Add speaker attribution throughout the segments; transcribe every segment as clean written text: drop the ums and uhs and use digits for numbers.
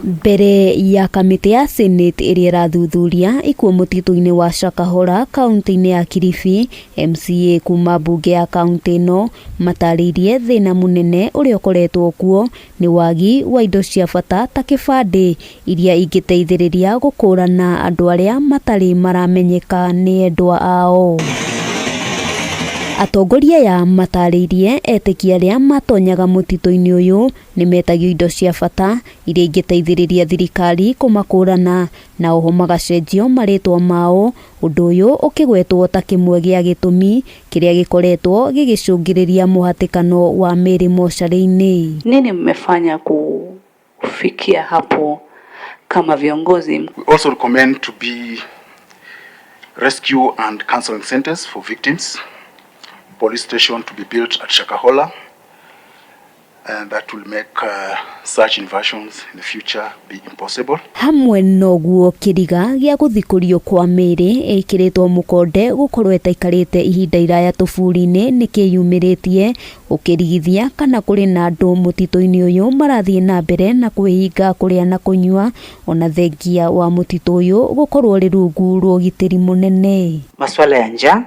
Speaker 1: Mbere ya kamĩtĩ ya Senate ĩrĩa ĩrathuthuria ikuũ mũtitũ-inĩ wa Shakahola kaunti-inĩ ya Kilifi, MCA kuma mbunge ya kaunti ĩno matarĩirie thĩna mũnene ũrĩa ũkoretwo kuo nĩ wagi wa indo cia bata ta kĩbandĩ iria ingĩteithĩrĩria gũkũrana andũ arĩa matarĩ maramenyeka nĩ endwa ao. Atongoria aya matarĩirie etĩkia arĩa matonyaga mũtitũ-inĩ ũyũ nĩ metagio indo cia bata iria ingĩteithĩrĩria thirikari kũmakũrana na oho magacenjio marĩtwa mao, ũndũ ũyũ ũkĩgwetwo ta kĩmwe gĩa gĩtũmi kĩrĩa gĩkoretwo gĩgĩcũngĩrĩria mũhatĩkano wa mĩĩrĩ mocarĩ-inĩ.
Speaker 2: Nini mmefanya kufikia hapo kama viongozi?
Speaker 3: We also recommend to be rescue and counseling centers for victims, police station to be built at Shakahola, and that will make such invasions in the future be impossible.
Speaker 1: Hamwe noguo kĩriga gĩa gũthikũrio kwa mĩĩrĩ ĩkĩrĩtwo mũkonde gũkorwo ĩtaikarĩte ihinda iraya tũburi-inĩ nĩ kĩyumĩrĩtie ũkĩrigithia kana kũrĩ na andũ mũtitũ-inĩ ũyũ marathiĩ na mbere na kwĩhinga kũrĩa na kũnyua ona thengia wa mũtitũ ũyũ gũkorwo ũrĩ rungu rwa ũgitĩri mũnene.
Speaker 4: Masuala ya njaa,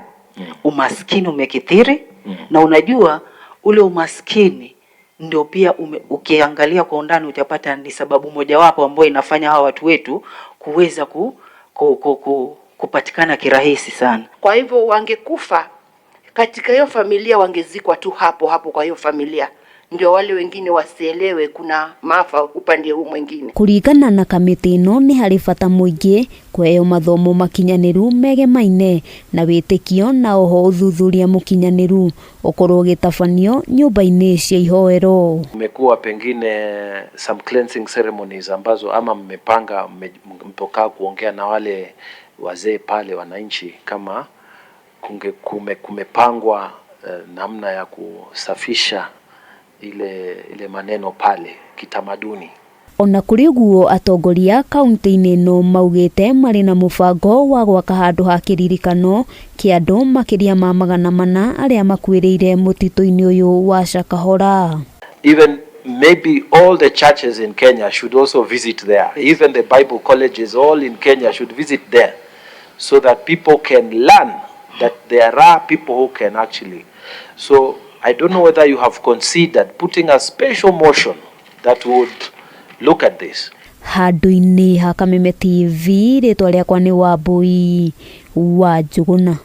Speaker 4: umaskini umekithiri na unajua ule umaskini ndio pia ukiangalia kwa undani utapata ni sababu mojawapo ambayo inafanya hawa watu wetu kuweza kupatikana kirahisi sana.
Speaker 5: Kwa hivyo wangekufa katika hiyo familia wangezikwa tu hapo hapo kwa hiyo familia, ndio wale wengine wasielewe kuna maafa upande huu mwingine.
Speaker 1: Kũringana na kamĩtĩ ĩno nĩ harĩ bata mũingĩ kũheo mathomo makinyanĩru megemaine na wĩtĩkio na oho ũthuthuria mũkinyanĩru ũkorwo ũgĩtabanio nyũmba-inĩ cia ihoero.
Speaker 6: Kumekuwa pengine some cleansing ceremonies ambazo ama mmepanga mmepokaa kuongea na wale wazee pale wananchi kama kumepangwa namna ya kusafisha ile maneno pale kitamaduni.
Speaker 1: Ona kũrĩ ũguo atongoria kaunti-inĩ ĩno maugĩte marĩ na mũbango wa gwaka handũ ha kĩririkano kĩa andũ makĩria ma 400 arĩa makuĩrĩire mũtitũ-inĩ ũyũ wa Shakahola.
Speaker 6: Even maybe all the churches in Kenya should also visit there. Even the Bible colleges all in Kenya should visit there so that people can learn that there are people who can actually. So I don't know whether you have considered putting a special motion that would look at this.
Speaker 1: Handũ-inĩ ha Kameme TV rĩtwa rĩakwa nĩ Wambui wa Njũgũna.